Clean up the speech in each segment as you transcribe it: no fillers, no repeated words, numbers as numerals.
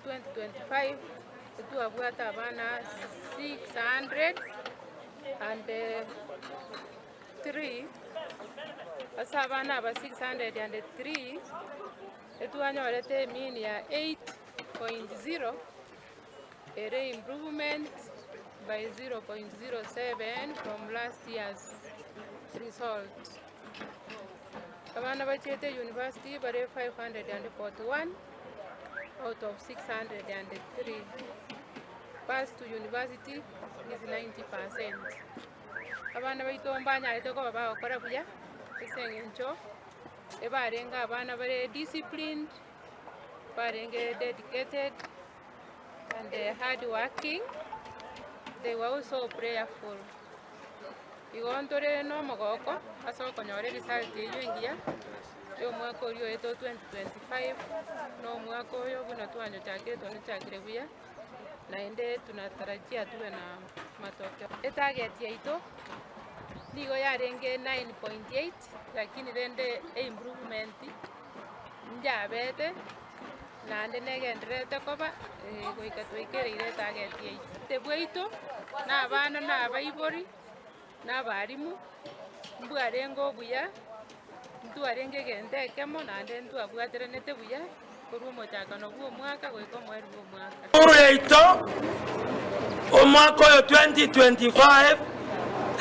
2025 etwabwate abana 603 ase abana aba 603 etwanyorete emean ya 8.0 ere improvement by 0.07 from last year's result. Abana bachiete university bare 541 out of 603. Pass to university is 90 percent. Abana baito mbanyarete koba bagokora buya ase eng'encho ebarenge abana bare disciplined, barenge dedicated and hard working, they were also prayerful. Igo ntore nomogoko ase okonyora eresult eyio engiya ya omwaka oria oetwe o 2025, na omwaka oyo buna twanyochakire twanyochakire buya, naende tunatarajia tube na matokeo. Etarget yaito nigo yarenge 9.8 lakini rende eimprovement njabete naende negendererete koba goika twaikereire etarget yaito. Obote bwaito na abana na abaibori na abalimu mbwarenge obuya, ntwarenge egento ekemo naende ntwabwateranete buya korwa omochakano bw'omwaka goika omoerio bw'omwaka. Esukuru yaito omwaka oyo 2025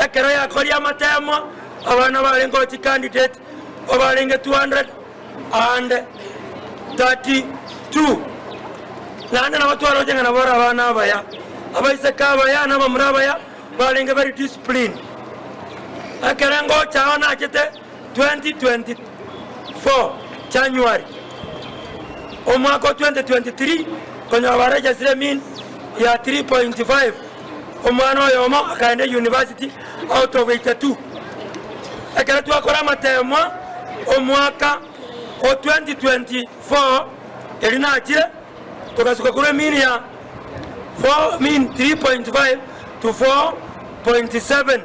ekero yakoria amatemo abana barenge gochi candidate obarenge 232 naende nabo twaroche ng'a nabo bare abana abaya abaiseke abaya na abamura abaya barenge very disciplined. Ekere ngocha ao nachete 2024 January omwaka o 2023 konyora baregesire mean ya 3.5 omwana oyomo akaenda university out of 82. Ekero twakora amatemwa omwaka o 2024 erio nachire togasuka korwa emean ya 4 mean 3.5 to 4.7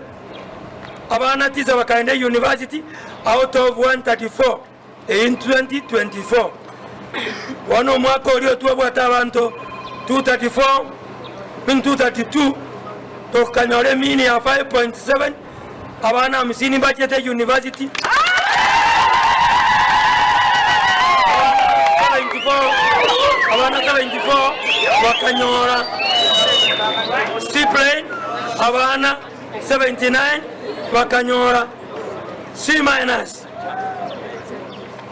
abana tisa bakaenda university out of 134 in 2024. Bono omwaka oria twabwate abanto 234 mean 232 tokanyora emean ya 5.7 abana hamsini mbachete university abana 74 bakanyora C plain abana 79 bakanyora C minus.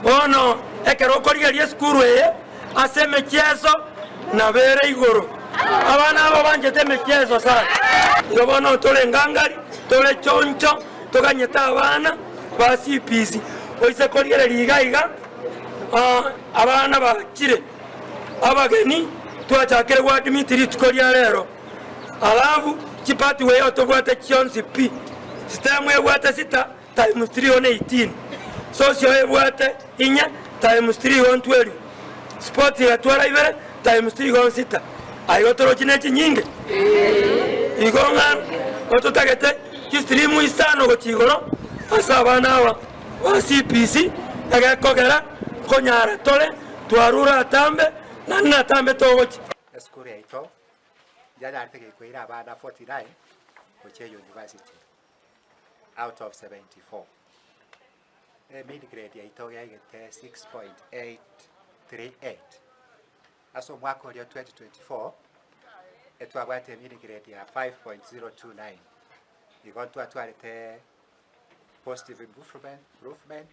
Bono ekero okorigereria esukuru eye ase emechieso nabo ere igoro. Abana aba banchete emechieso sana. Igo bono tore ngangari, tore choncho, toganyete abana ba CPC. Oise korigereria iga iga, abana bachire abageni twachakire goadmit rituko ria rero. Alafu chipathway otobwate chionsi pi, STEM ebwate sita times 3 on 18, Socio ebwate inye times 3 on 12, Sports egatwara ibere times 3 on sita. Aigo torochi ne chinyinge? Igo ng'a ototagete chistream isano gochia igoro ase abana aba ba CPC egekogera nkonyara tore twarure atambe naende natambe togochia. Esukuru yaito yanyarete gekoira abana 49 gochia university out of 74. Mean grade yaito yaigete 6.838. Ase omwaka oria 2024 etwabwate mean grade ya 5.029. Igo ntwatwarete positive improvement, improvement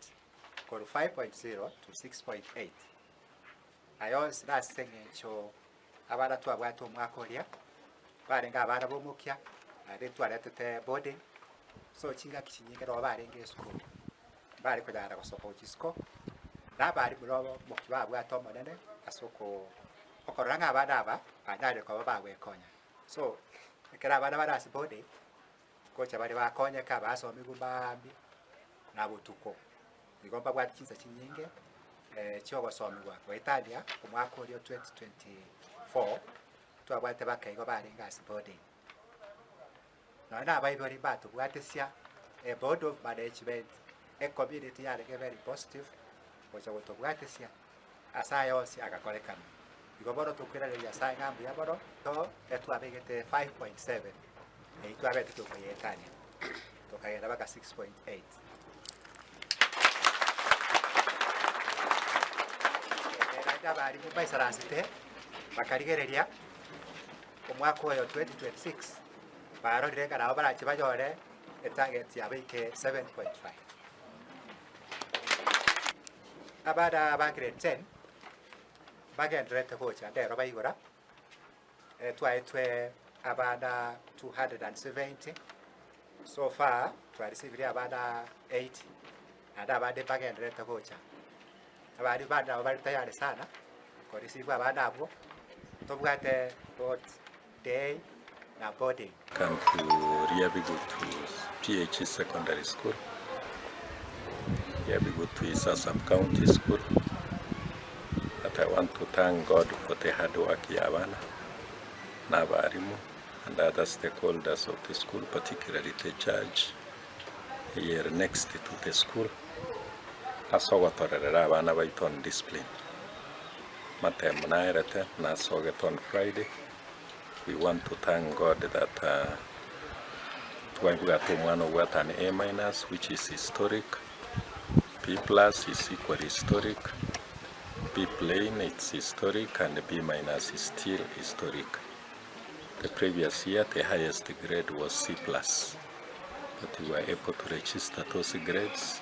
korwa 5.0 to 6.8. Aya onsi nase eng'encho Abana twabwate omwaka oria, barenge abana b'omokia, naende twaretete boarding, so chingaki chinyinge nabo barenge esukuru, mbare konyara gosoka gochia isiko, na abalimu nabo omokia babwate omonene ase okoo okorora ng'a abana aba, banyarire koba bagwekonya. So, ekero abana bare ase boarding, ngocha bare bakonyeka basomigwe mambia na botuko. Igo mbabwate chinsa chinyinge chi'ogosomigwa goetania omwaka oria o 2024 twabwate baka igo barenge ase boarding. Nonya na abaibori mbatobwatesia a board of management, ecommunity yarenge very positive gocha gotobwatesia ase aya onsi agakorekana. Igo bono tokoiraneria Nyasae ng'a mbuya mono, to etwabegete 5.7 eyio twabete tokoyeetania, tokagenda mpaka 6.8. Naende abarimu mbaisaransete, bakarigereria omwaka oyo 2026, barorire ng'a nabo barache banyore etarget yabo eike 7.5. Abana ba grade 10 bagendererete gocha ndero baigora, twaetwe abana 270, so far twarisibirie abana 80, naende abande mbagendererete gocha. Abarimu bande nabo bare tayari sana korisibwa abana abwo, tobwate both day na boarding. Come to Riabigutu PH Secondary School. Riabigutu is a sub-county school. But I want to thank God for the hard work ya abana na abarimu and other stakeholders of the school, particularly the church eye next to the school ase ogotorerera abana baito on discipline. Matemo naerete nasogete on Friday. We want to thank God that twabwate omwana obwate an A minus which is historic, B plus is equally historic, B plain it's historic and B minus is still historic. The previous year the highest grade was C plus but we were able to register those grades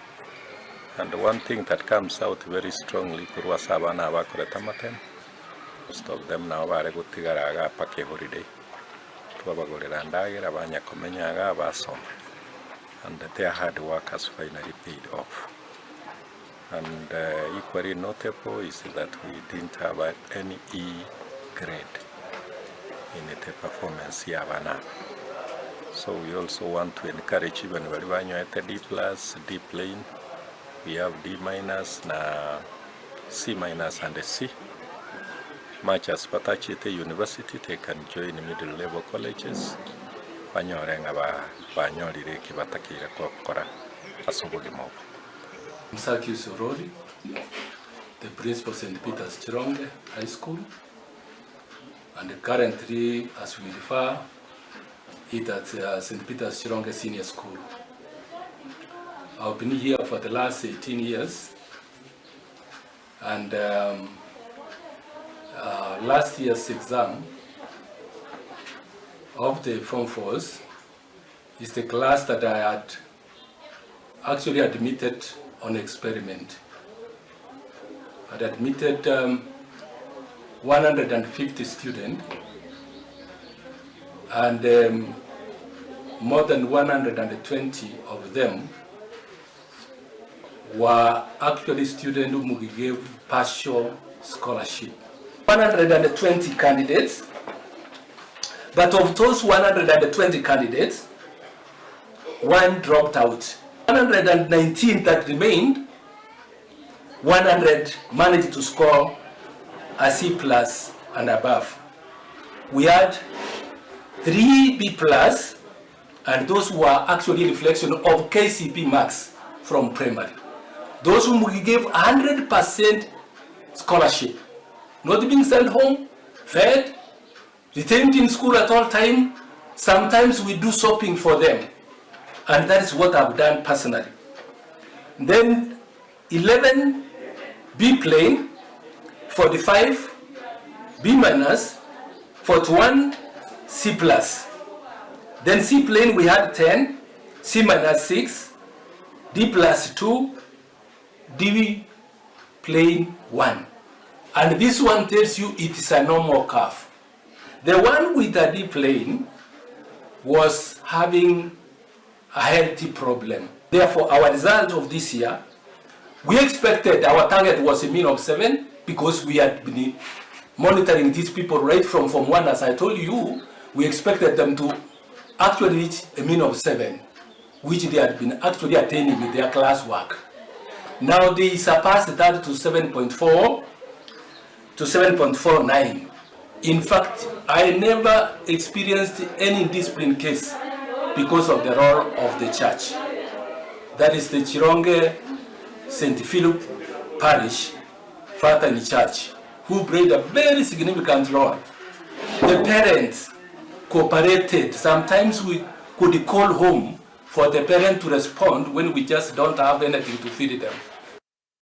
and one thing that comes out very strongly korwa ase abana aba bakorete amatemo Most of them nabo bare gotigara iga mpaka eholiday, twabagorera endagera banya komenya igaa basoma and their hard work has finally paid off. And equally notable is that we didn't have any E grade in the performance ya abana aba. So we also want to encourage even baria banyoete D plus, D plain, we have D minus na C minus and C. Much as batachete university they can join middle level colleges banyore ng'a banyorire eki batakeire gokora ase obogima obo. Msakius Orori, the principal St. Peter's Chironge High School and currently as we refer it at St. Peter's Chironge Senior School. I've been here for the last 18 years and um, last year's exam of the Form 4s is the class that I had actually admitted on experiment. I had admitted 150 students and more than 120 of them were actually students whom we gave partial scholarship. 120 candidates, but of those 120 candidates, one dropped out. 119 that remained, 100 managed to score a C plus and above. We had 3 B plus, and those were actually reflection of KCP marks from primary. Those whom we gave 100% scholarship, not being sent home, fed, retained in school at all time. Sometimes we do shopping for them, and that is what I've done personally. Then 11 B plane, 45 B minus, 41 C plus. Then C plane we had 10, C minus 6, D plus 2, D plane 1. And this one tells you it is a normal curve. The one with the D plane was having a healthy problem. Therefore, our result of this year, we expected our target was a mean of 7 because we had been monitoring these people right from Form 1, as I told you, we expected them to actually reach a mean of 7, which they had been actually attaining with their class work. Now they surpassed that to 7.4 to 7.49. In fact, I never experienced any discipline case because of the role of the church. That is the Chironge St. Philip Parish Father in Church, who played a very significant role. The parents cooperated. Sometimes we could call home for the parent to respond when we just don't have anything to feed them.